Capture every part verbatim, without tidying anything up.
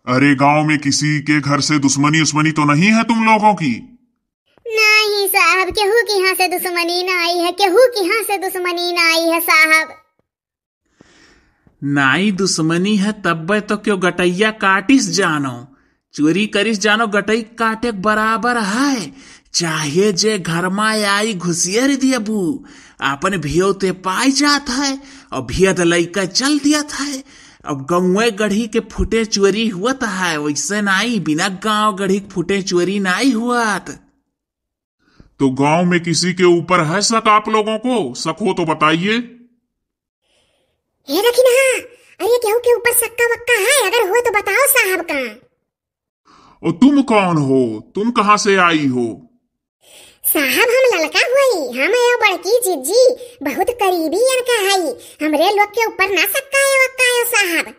अरे, गांव में किसी के घर से दुश्मनी उस्मनी तो नहीं है तुम लोगों की? नहीं साहब, केहू के यहाँ से दुश्मनी ना आई है, केहू के यहाँ से दुश्मनी ना आई है साहब। नाई दुश्मनी है तब्बे तो क्यों गटैया काटिस जानो, चोरी करिस जानो, गटई काटे बराबर है। चाहे जे घर मा आई घुसियर दियबू, आपन भियो ते पाई जात है और भियत लइका चल दियत है। अब गौवे गढ़ी के फुटे चोरी हुअत है, वैसे नाई बिना गांव गढ़ी के फुटे चोरी नाई हुअत। तो गांव में किसी के ऊपर है शक आप लोगों को? शक हो तो बताइए। हे रखी ना, अरे केहू के ऊपर शक्का वक्का है, अगर हो तो बताओ साहब का। और तुम कौन हो, तुम कहाँ से आई हो? साहब हम ललका हुई, हम यो बड़की जिज्जी, बहुत करीबी इनका हई, हमरे लोग के ऊपर ना शक्का है वक्का है साहब।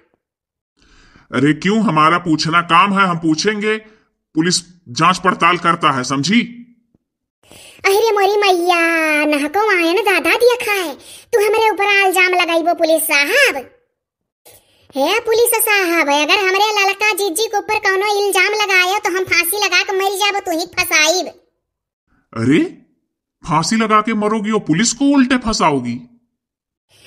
अरे क्यों, हमारा पूछना काम है, हम पूछेंगे, पुलिस जांच पड़ताल करता है, समझी? अरे मोरी मैया, नहको आयन दादा दिया खाए, तू हमरे ऊपर इल्जाम लगाइबो पुलिस साहब। हे पुलिस साहब, अगर हमरे ललका जिज्जी के ऊपर कौनो इल्जाम लगायो तो हम फांसी लगा के मर जाबो, तू ही फंसाइब। अरे, फांसी लगा के मरोगी और पुलिस को उल्टे फंसाओगी?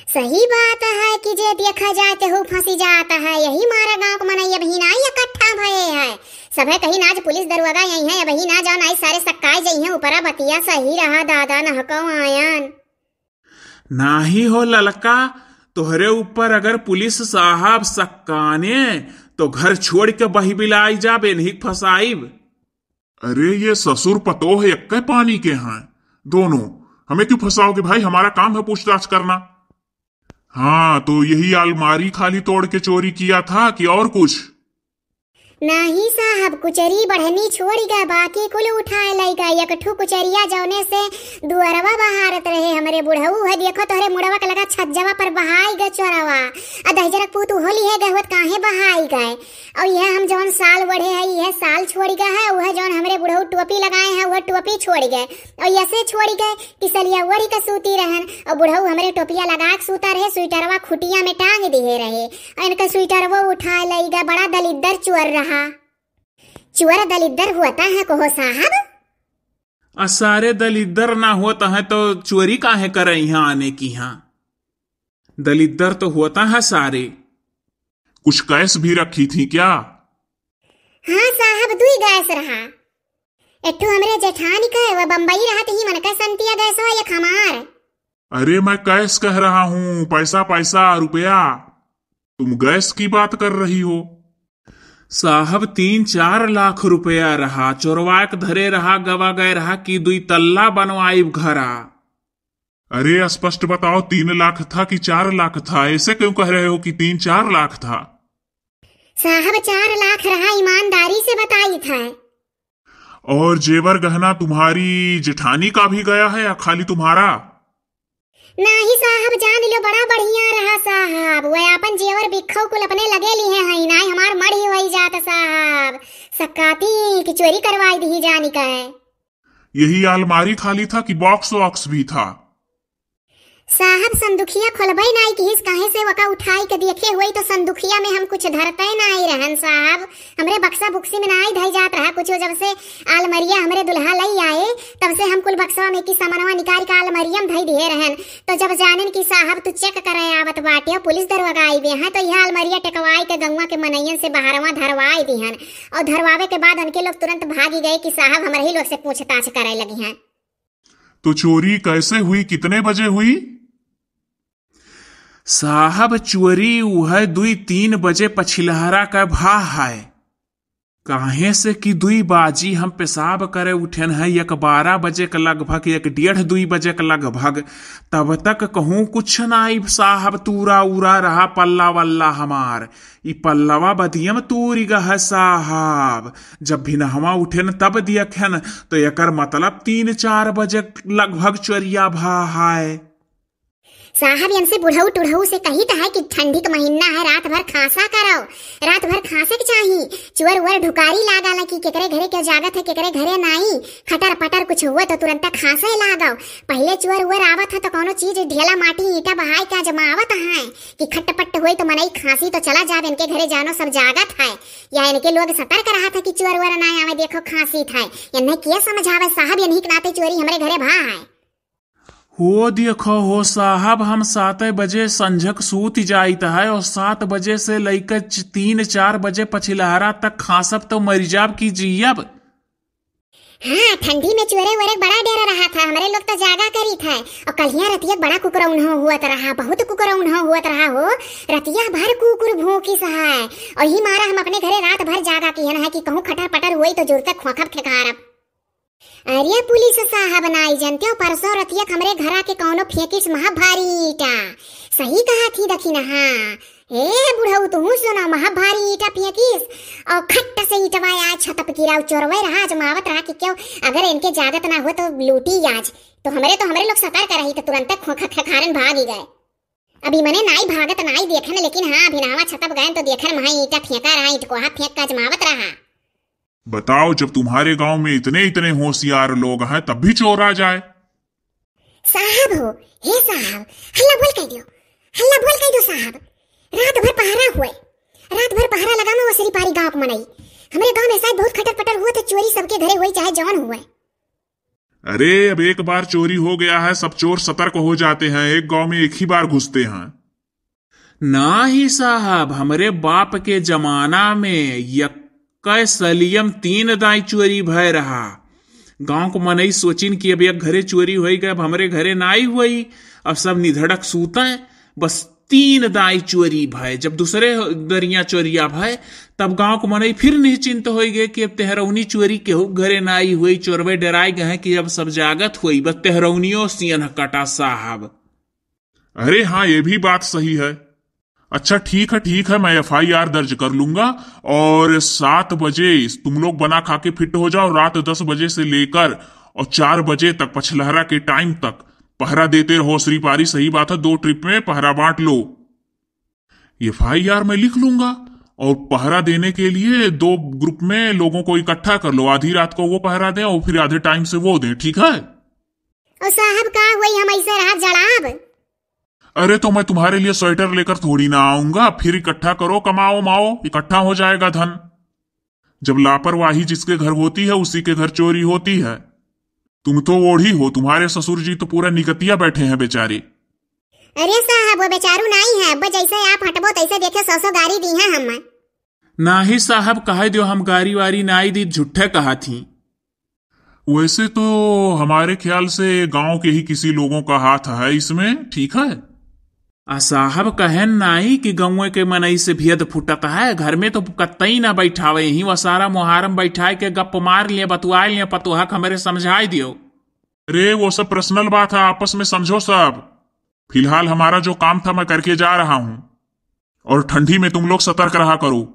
सही बात है कि जे देखा जाए तेहू फंसी जात है, यही मारा गांव के मनई अबही ना इकट्ठा भये है। सभे कही ना आज पुलिस दरोगा यही है, अबही ना जाओ ना सारे सक्काए जई हैं ऊपरा, बतिया सही रहा दादा नहको आयन। नाही हो ललका, तोहरे ऊपर अगर पुलिस साहब सक्काने तो घर छोड़ के बहिबिलाई जाबे, नहीं फंसाइब। अरे ये ससुर पतोह एक्के पानी के हैं दोनों, हमें क्यों फंसाओगे भाई? हमारा काम है पूछताछ करना। हाँ, तो यही अलमारी खाली तोड़ के चोरी किया था कि और कुछ? नाही साहब, कुचरी बढ़नी छोड़ गए, बाकी कुल उठाए लई गए। एक ठू कुचरिया जौने से दुअरवा बहारत रहे हमरे बुढ़ऊ है, देखो तोहरे मुड़वा के लगा छज्जवा पर बहाई गए चोरवा। आ दहिजरक पूत उहो लिहे गए होत काहे बहाई गए? और यह हम जौन साल ओढ़े है, यह साल छोड़ गए है, वह जौन हमरे बुढ़ऊ टोपी लगाए हैं, वह टोपी छोड़ गए। और यसे छोड़ गए कि सलिया ओढ़ के सूती रहन, और बुढ़ऊ हमरे टोपिया लगा के सूता रहे, स्वेटरवा खुटिया में टांग दिए रहे, और इनका स्वेटरवो उठा लई गए। बड़ा दलिद्दर चोर रहा। चोर दलिद्दर होता है कहो साहब? आ सारे दलिद्दर ना होता है तो चोरी काहे करे यहाँ आने की? हाँ, दलिद्दर तो होता है सारे। कुछ कैश भी रखी थी क्या? हाँ साहब, दुई गैस रहा। एक ठो हमरे जेठानी का है, वो बम्बई रहत ही, मन का संतिया गैस हो, एक हमार। अरे मैं कैश कह रहा हूँ, पैसा, पैसा, रुपया। तुम गैस की बात कर रही हो। साहब, तीन चार लाख रुपया रहा, चोरवा के धरे रहा, गवा गए रहा कि दुई तल्ला बनवाइब घरा। अरे स्पष्ट बताओ, तीन लाख था कि चार लाख था? ऐसे क्यों कह रहे हो कि तीन चार लाख था? साहब, चार लाख रहा, ईमानदारी से बताई था। और जेवर गहना तुम्हारी जेठानी का भी गया है या खाली तुम्हारा? नाही साहब, जान लो, बड़ा बढ़िया रहा साहब। वह आपन जेवर बिक्खऊ कुल अपने लगे लिहे हैं, नाई हमार मढ़ी होई जात साहब। सकाती की चोरी करवाई दी जानी का है। यही अलमारी खाली था कि बॉक्स वॉक्स भी था? साहब, संदुखिया खोलबे नाई किहिस, काहे से वका उठाई के देखे हुई तो संदुखिया में हम कुछ धरते नाई रहन साहब। हमरे बक्सा बुक्सी में नाई धई जात रहा कुछ। जब से आलमरिया हमरे दुल्हा लई आए, तब से हम कुल बक्सवा में की सामानवा निकाल के आलमरिया में धई दिए रहन। तो जब जानेन कि साहब तू चेक करे आवत बाटे और पुलिस दरोगा आइबे हैं, तो यह आलमरिया टेकवाई के गौवा के मनइयन से बहरवा धरवाई दिहन। और धरवावे के बाद उनके लोग तुरंत भागी गए कि साहब हमरे ही लोग से पूछताछ करे लगी हैं। तो चोरी कैसे हुई, कितने बजे हुई? साहब, चोरी उहै दुई तीन बजे पछिलहरा का भा है। काहे से कि दुई बाजी हम पेशाब करे उठेन है, एक बारह बजे के लगभग, एक डेढ़ दुई बजे के लगभग, तब तक कहूँ कुछ नाई साहब, तूरा उरा रहा पल्ला वल्ला हमार। ई पल्लवा बदियम तूरी गह साहब। जब भिनहवा उठेन तब दियखेन, तो एकर मतलब तीन चार बजे लगभग चोरिया भा है। साहब, एनसे बुढ़ऊ टुढ़ऊ से कहित है कि ठंडी क महीना है, रात भर खांसा करो, रात भर खांसे के चाही। चुअर उअर ढुकारी लागाला कि केकरे घरे केहू जागत है, केकरे घरे नाई। खटर पटर कुछ हुआ तो तुरंत खांसे लागो। पहिले चुअर उअर आवत है तो कौनो चीज, ढेला माटी ईंटा बहाय के आजमावत है कि खटपट होई तो मनई खांसी तो चला जाब, इनके घरे जानो सब जागत है, या इनके लोग सतर्क रहत है कि चुअर उअर ना आवे, देखो खांसी था। इन्हें के समझावे साहब, इन्हीं के नाते चोरी हमरे घरे भा है। हो देखो हो साहब, हम सात बजे संझक सूत जाइत है और सात बजे से लइके च-, तीन चार बजे पछिलहरा तक खांसब तो मरि जाब कि जियब। हाँ, ठंडी में चोरे वोरे बड़ा डेरा रहा था, हमरे लोग तो जागा करी था। और कलिया रतिया बड़ा कुकुरौन हो हुआ तो रहा, बहुत कुकुरौन हो हुआ तो रहा हो। रतिया भर कुकुर भूकी सा है, और ही मारा हम अपने घरे रात भर जागा किहन है कि कहूँ खटर पटर हुई तो जुरते खोखब खेकारब। अरे पुलिस साहब, नाई जनते हो, परसों रतिया हमरे घरा के कौनो फेंकिस महा भारी ईंटा। सही कहा थी दखिनहा। ए बुढ़ऊ, तुहू सुनो, महा भारी ईंटा फेंकिस और खट्ट से ईंटवा आज छत पे गिराऊ। चोरवे रहा, आजमावत रहा कि क्यों अगर इनके जागत ना हो तो लूटी आज। तो हमरे तो हमरे लोग सतर्क रही तो तुरंते खोखा खेखारन भागी गए। अभी मने नाई भागत नाई देखन, लेकिन हाँ, अभी नहवा छतप गए तो देखन महा ईंटा फेंका रहा, ईंट कोहा फेंक के आजमावत रहा। बताओ, जब तुम्हारे गांव में इतने इतने होशियार लोग हैं, तब भी चोर आ जाए। साहब हो, हे साहब, हल्ला बोल कह दियो, हल्ला बोल कह दियो साहब। रात भर पहरा हुए, रात भर पहरा लगा में वसरी पारी गांव के मनई। हमरे गांव में शायद बहुत खटर पटर हुआ तो चोरी सबके घरे हुई, चाहे जौन हुए। अरे, अब एक बार चोरी हो गया है, सब चोर सतर्क हो जाते हैं, एक गांव में एक ही बार घुसते हैं। नाही साहब, हमरे बाप के जमाना में यक्कै सलियम तीन दाई चोरी भय रहा। गांव के मनई सोचिन कि अब एक घरे चोरी होई गए, अब हमरे घरे नाई होई। अब सब निधड़क सूते, बस तीन दाई चोरी भय। जब दूसरे दरिया चोरिया भय, तब गांव के मनई फिर निश्चिंत होई गए कि अब तेहरौनी चोरी केहू घरे नाई होई। चोरवे डराए गए कि अब सब जागत होई, बस तेहरौनियो सियन कटा साहब। अरे हाँ, ये भी बात सही है। अच्छा, ठीक है, ठीक है, मैं एफ आई आर दर्ज कर लूंगा। और सात बजे तुम लोग बना खा के फिट हो जाओ। रात दस बजे से लेकर और चार बजे तक, पछलहरा के टाइम तक पहरा देते रहो। श्री पारी, सही बात है, दो ट्रिप में पहरा बांट लो। एफ आई आर मैं लिख लूंगा और पहरा देने के लिए दो ग्रुप में लोगों को इकट्ठा कर लो। आधी रात को वो पहरा दें और फिर आधे टाइम से वो दें, ठीक है? ओ साहब, का हुई, हम ऐसे रह जड़ाब? अरे, तो मैं तुम्हारे लिए स्वेटर लेकर थोड़ी ना आऊंगा। फिर इकट्ठा करो, कमाओ, माओ, इकट्ठा हो जाएगा धन। जब लापरवाही जिसके घर होती है, उसी के घर चोरी होती है। तुम तो ओढ़ी हो, तुम्हारे ससुर जी तो पूरा निकतिया बैठे हैं बेचारे। अरे साहब, वो बेचारू नाई है, अब जैसे आप हटबो तैसे देखे सौ सौ गारी दी है हम। नाही साहब, कहे दियो, हम गारी वारी नाई दी, झूठे कहा थी। वैसे तो हमारे ख्याल से गांव के ही किसी लोगों का हाथ है इसमें, ठीक है? आ साहब कहेन नाई कि गौवे के मनई से भेद फुटत है, घर में तो कतई ना बैठावे, यहीं वसारा मोहारम बैठाए के गप मार लिए, बतुआए लिए, पतोहा के हमरे समझाए दियो। अरे वो सब पर्सनल बात है, आपस में समझो सब। फिलहाल हमारा जो काम था मैं करके जा रहा हूँ, और ठंडी में तुम लोग सतर्क रहा करो।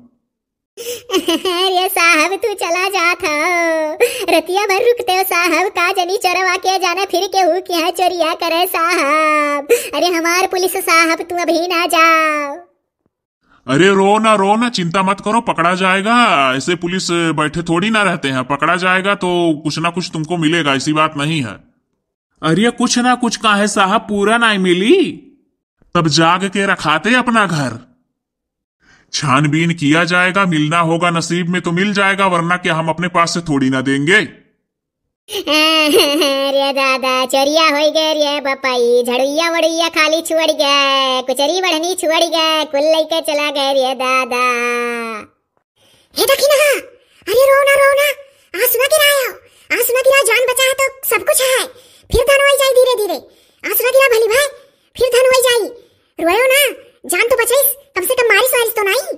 अरे साहब, तू चला जात हो, रतिया भर रुकते हो साहब, का जनी चोरवा के जाने फिर केहू के यहाँ चोरिया करे साहब। अरे हमार पुलिस साहब, तू अभी ना जाओ। अरे रो ना, रो ना, चिंता मत करो, पकड़ा जाएगा। ऐसे पुलिस बैठे थोड़ी ना रहते हैं, पकड़ा जाएगा तो कुछ ना कुछ तुमको मिलेगा, ऐसी बात नहीं है। अरे कुछ ना कुछ काहे साहब, पूरा ना मिली? तब जाग के रखाते अपना घर। छानबीन किया जाएगा, मिलना होगा नसीब में तो मिल जाएगा, वरना क्या हम अपने पास से थोड़ी ना देंगे। अरे दादा, चोरिया होई गए रे बपाई, झड़ुइया वड़ुइया खाली छोड़ गए, कुचरी बढ़नी छोड़ गए, कुल लइके चला गए रे दादा। हे दखिनहा, अरे रो ना, रो ना, आंसू ना गिरायो, आंसू ना गिरा, जान बचा है तो सब कुछ है, फिर धन होई जाई धीरे धीरे, आंसू ना गिरा भली भाई, फिर धन होई जाई, रोयो ना, जान तो बचाइस, कम से कम मारिस वारिस तो नाई।